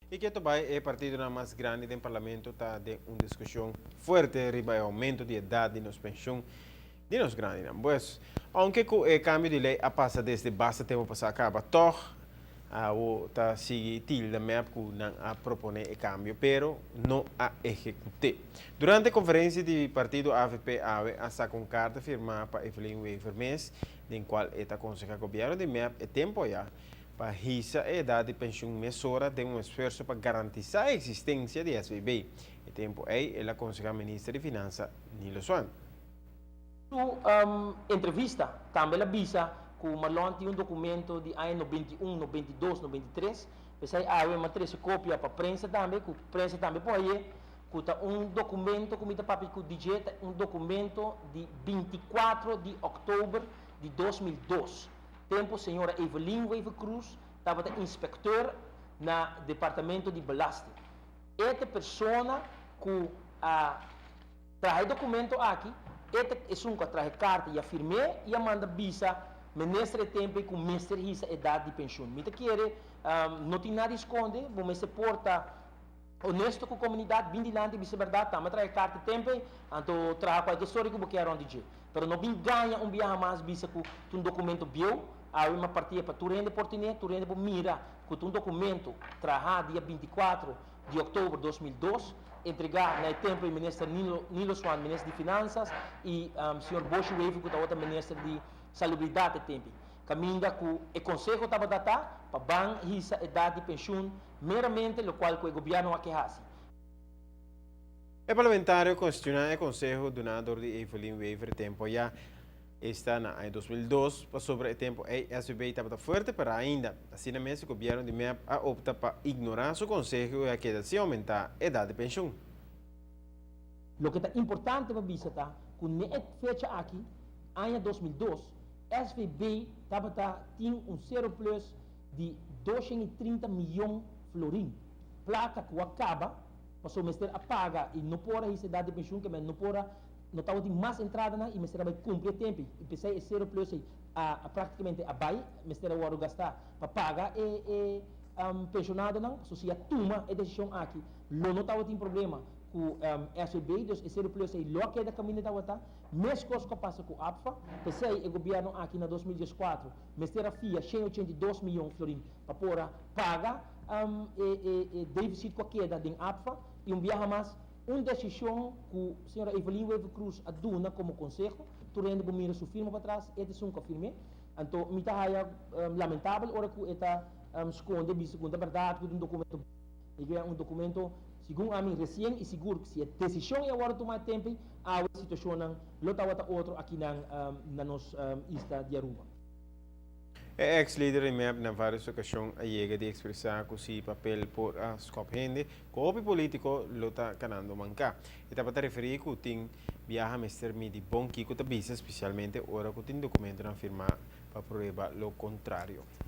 Y cu tambe e partido mas grandi den parlamento ta den un discusion fuerte riba e aumento di edad di nos pensioen di nos grandi. Pues, aunke e cambio di ley a pasa desde basta tempo pasa caba, toch a ta sigui tilda MEP cu nan a propone e cambio, pero no a ehecuta. Durante e conferencia di partido AVP awe a saca un carta firma pa Evelyn Wever mes, den cual e ta aconseha gobierno di MEP e tempo ey pa hisa e edad di pensioen mesora den un esfuerso pa garantisa e existencia di SVB. E tempo ey el a aconseha minister di Finansa Nilo Swan. Su entrevista tambe el a bisa cu Marlon tin un documento di aña 91, 92, 93. Pesey awe m'a trece copia pa prensa tambe, cu prensa tambe por cu ta un documento, cu mi ta papia cu DJ, un documento di 24 di october di 2002. Tempo señora Evelyn Wever Cruz tabata inspector na departamento di belasting. E ta persona cu a traha e documento aki, e ta esun cu a traha carta y a firma y a manda bisa minister e tempo cu mester hisa edad di pensioen. Mi ta kere no tin nada di sconde, bo mester por ta honesto cu comunidad, bin dilanti bisa berdad, ta traha carta tempo, anto traha cualkier story cu bo kier rond dje. Pero no bin gaña un biaha mas bisa cu un documento bieu, awe m'a parti pa tur hende por tene, tur hende por mira cu un documento traha dia 24 di october di 2002, entrega na tempo e minister Nilo Swan, minister di Finanzas, y señor Booshi Wever, cu tabata minister di Salubridad e tempo. Caminda cu e conseho tabata pa ban hisa edad di pensioen meramente, locual cu e gobierno aki a haci. E parlamentario a cuestiona e conseho duna di Evelyn Wever tempo ey, esta na 2002, pasobra e tempo ey SVB tabata fuerte, pero ainda asina mes e gobierno di MEP a opta pa ignora su conseho y a keda sin aumenta edad di pensioen. Loke ta importante pa bisa ta cu e fecha aki, aña 2002, SVB tabata tin un surplus di 230 miyon florin. Placa cu a caba, paso mester a paga y no por a edad di pensioen, cu no por a, no tabatin mas entrada nan, y mester a bay cumpli tempo. Y pesey e surplus a practicamente a bay, mester a wordo gasta pa paga e pensionado nan, so si a tuma e decision aki, lo no tabatin problema cu SVB, dus e surplus ey lo keda caminda tabata, mescos cu a pasa cu APFA. Pesey e gobierno aki na 2014 mester a fia 182 miyon florin pa por a paga e deficit cu a keda den APFA. Y un biaha mas, un decision cu señora Evelyn Wever Cruz a duna como conseho, tur hende por mira su firma patras, e ta esun cu a firma. Anto, mi ta haya lamentabel ora cu e ta sconde bisa cu ta berdad cu un documento y un documento segun ami recien y sigur si e decision a wordo tuma tempo, a situacion lo tabata otro aki na nos isla di Aruba. E ex-lider di MEP na varios ocasion a yega di expresa cu si papel por a scop hende, cu politico lo ta canando manca. E tabata referi cu tin biaha mester midi bon kico ta bisa, especialmente ora cu tin documento firma pa prueba lo contrario.